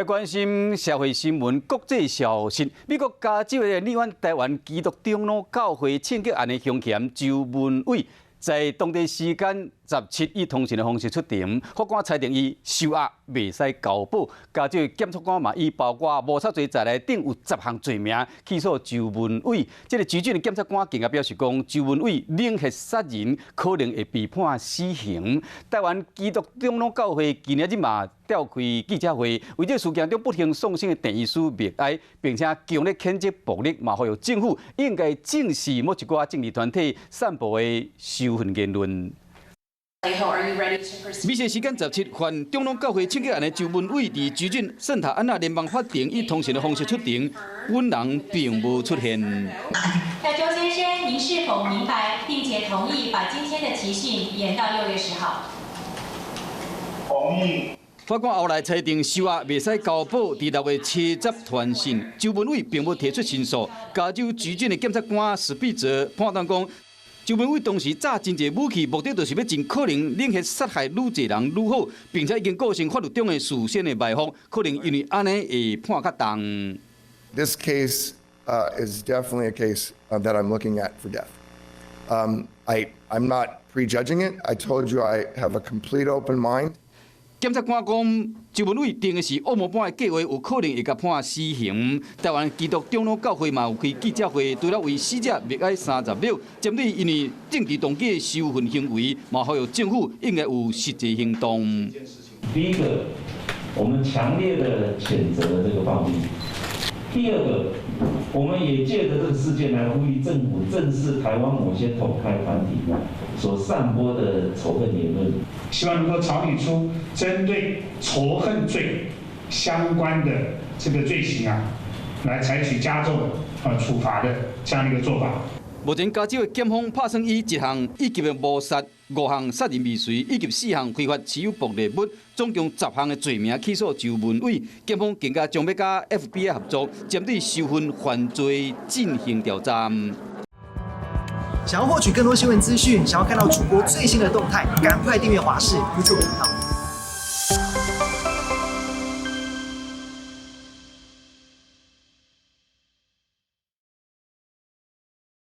關心社會新聞、國際消息。美國加州的荔灣台灣基督長老教會槍擊案的兇嫌周文偉，在當地時間17以通訊的方式出庭，法官裁定伊收押，袂使交保。加州檢察官嘛以包括謀殺罪在內等有10項罪名起訴周文偉。這個主審的檢察官更加表示講，周文偉冷血殺人可能會被判死刑。台灣基督長老教會今仔日嘛召開記者會，為這個事件中不幸喪生的鄭醫師默哀，並且強烈譴責暴力，嘛呼籲政府應該正視某一寡政治團體散布的仇恨言論。美西時間17，犯長老教會槍擊案的周文偉佇州郡聖塔安娜聯邦法庭以通訊的方式出庭，本人並無出現。那周先生，您是否明白並且同意把今天的提訊延到6月10號？同意。法官後來裁定收押袂使交保，佇6月7日傳訊，周文偉並無提出申訴。加州州郡的檢察官史畢澤判斷講，周文偉當時揸真濟武器，目的就是欲盡可能冷血殺害愈濟人愈好，並且已經構成法律中的事先的埋伏，可能因為按呢會判較重。 This case is definitely a case that I'm looking at for death. I'm not prejudging it. I told you I have a complete open mind. 檢察官講，周文偉定的是惡魔般的計劃，有可能會共判死刑。台灣基督長老教會嘛有開記者會，除了為死者默哀30秒，針對𪜶的政治動機的仇恨行為，嘛呼籲政府應該有實際行動。第一個，我們強烈的譴責這個暴力；第二個，我們也借著這個事件來呼籲政府正視台灣某些統派團體所散播的仇恨言論，希望能夠草擬出針對仇恨罪相關的這個罪行啊，來採取加重啊處罰的這樣一個做法。目前加州的檢方拍算以一項一級的謀殺、五項殺人未遂以及四項非法持有爆裂物，總共10項的罪名起訴周文偉。檢方更加將欲佮 FBI 合作，針對仇恨犯罪進行調查。想要獲取更多新聞資訊，想要看到主播最新的動態，趕快訂閱華視 YouTube 頻道。